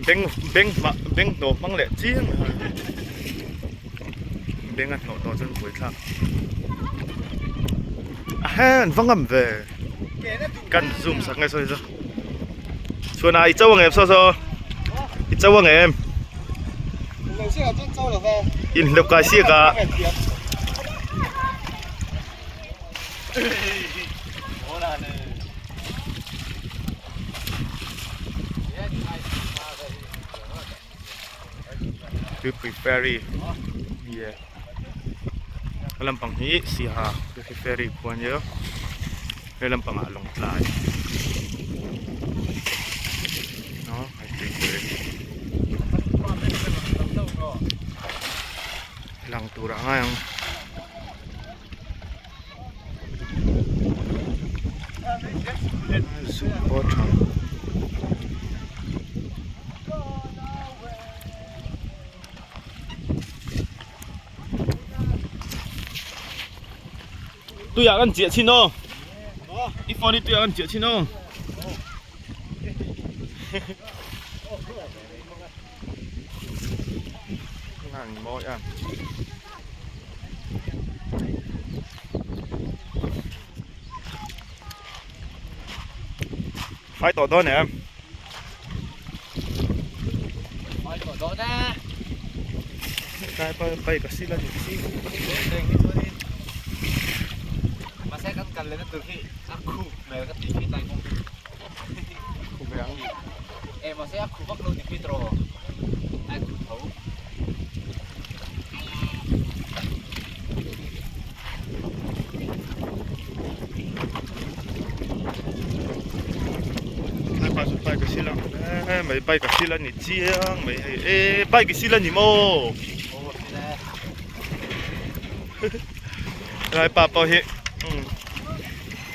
Beng beng hmah beng hnawh hmang leh chiang beng a hnawh tawh chuan buaithlak a hen va ngam ve kan zoom sak nge sawi chu chuan a i cho ang em saw saw i cho ang em inhleuh kai siak a. Tuipui ferry ni e a lampang hi Siaha tuipui ferry khua ania he lampangah Lawngtlai a hei tuipui lang tur ah ngai ang. Tuiah kan chiah chin aw i phone hi tuiah kan chiah chin aw Ngang mawi a. Phai tawh dawn em? Phai tawh dawn e. Kai pa pai ka sila ni si. Mahse kan kal lehna tur hi a khup hmel ka tih khi tlai kawng hi. Khup ve ang. E mahse a khup vak lo ni khi tawh. A khup tho. Bike a sil a mai bike a sil a ni chiang mai hei e bike i sil a ni maw helai pa pawh hi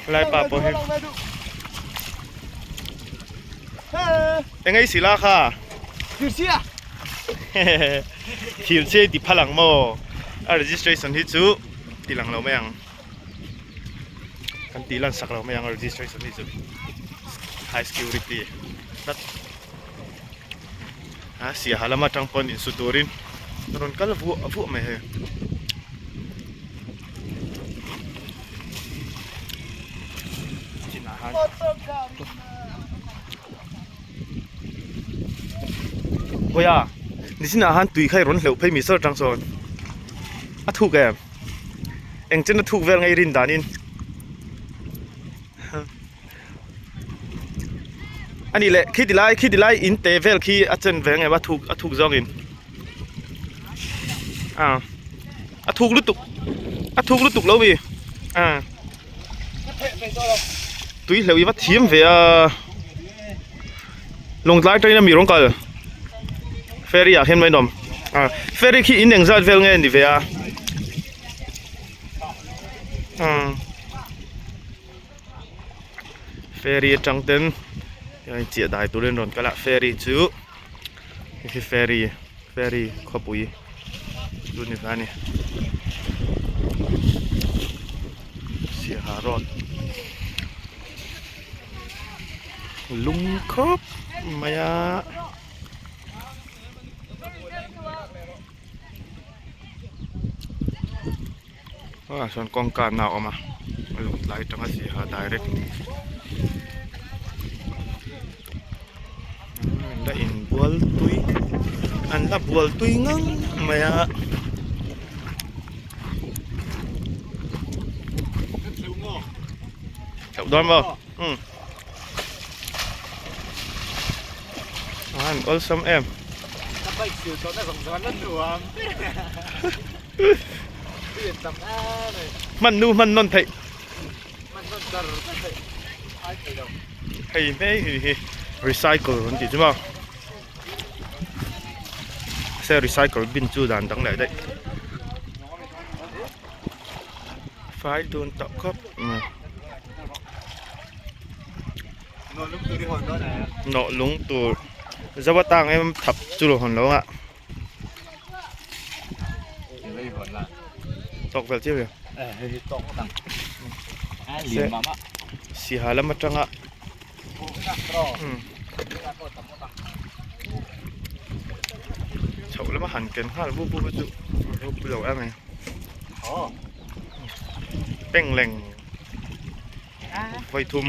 helai pa pawh hi eng ei sil a kha. Thil che ti phal ang maw? A registration hi chu ti lang lo mai ang. Kan tih lan sak lo mai ang a registration hi chu. High security tlat. A siaha lam atang pawn insu turin a rawn kal vuah vuah mai hei. Chinah han. Hawi a nichinah han tui kha i rawn hleuh phei mi saw atang sawn a thuk em eng chen a thuk vel nge i rin danin a nih leh khi ti lai khi ti lai in te vel khi a chen ve ang em a thuk a thuk zawngin a a thuk lutuk a thuk lutuk lo mi a. Tui hleuh i va thiam ve a Lawngtlai train a mi rawng kal ferry ah hian mai nawm ah ferry khi in engzat vel nge ni ve a umm ferry atang ten chiah dai turin rawn kal a ferry chu hei hi ferry ferry khawpui chu ni ve a ni Siaha road lung khawp mai a. Ah sawn kawngka na a awm a a lung tlai atanga Siaha direct an la inbual tui an la bual tui ngang mai a. Hlauh dawn maw umm an awlsam em. Hman nu hman nawn theih. Hei hmel hi hi recycle an tih chu maw se recycle bin chu dan dang leh daih fai dun tawh khawp mai nawh lung tur zo atang em thap chu lo hawn lo ang a. Tawk vel chiah ve. Siha lam atanga chhoh lama han ken nghal bu bu chu ropui lo em mai pengleng vawithum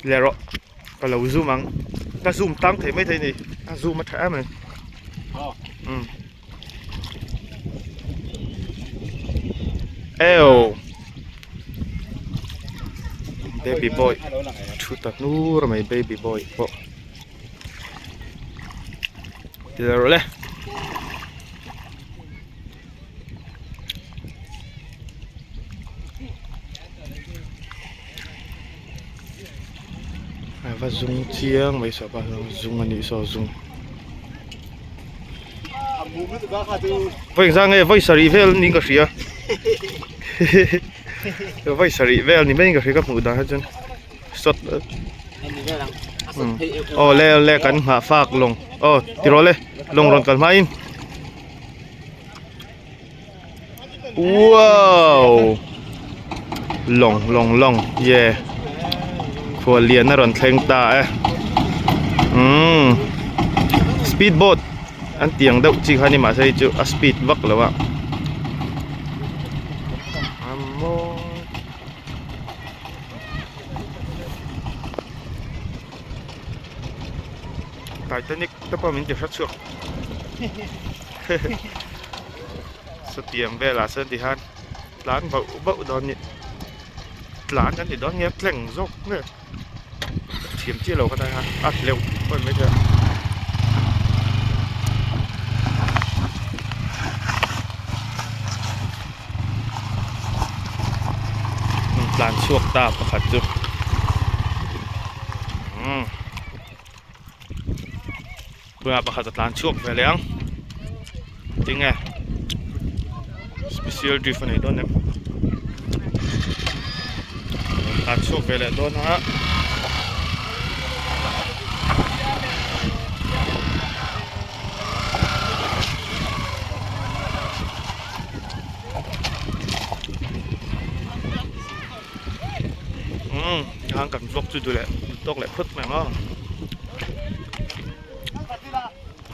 leh rawh ka lo zoom ang ka zoom tang thei maithei a ni a zoom a tha em mai umm. Eww baby boy thu ta hnur mai baby boy pawh ti rawh le. A va zum chiang mai sawpa zum a nih saw zum vawi engzah nge vawi sarih vel niin ka hria vawi sarih vel ni maiin ka hria ka hmuh dan hi chuan sawt aw le le kan nghah fak lawng aw ti rawh le lawng rawn kal hmain Wow lawng lawng lawng ye khual lian a rawn thleng ta e umm speed boat an tih ang deuh chi kha ni mahse hei chu a speed vak lo a Titanic te pawh min ti hre chhuak. Satiang velah chuan ti hian tlan bauh bauh dawn ni tlan kan ti dawn nge tleng zawk nge thiam chiah lo ka ta a hleuh pawh ni maithei a. Tlan chhuak ta pakhat chu umm. Tunah pakhat a tlan chhuak ve leh ang tinge special drift a nei dawn em tlan chhuak ve leh dawn a. Umm kan vlog chu duh leh tawk leh phawt mai ang aw.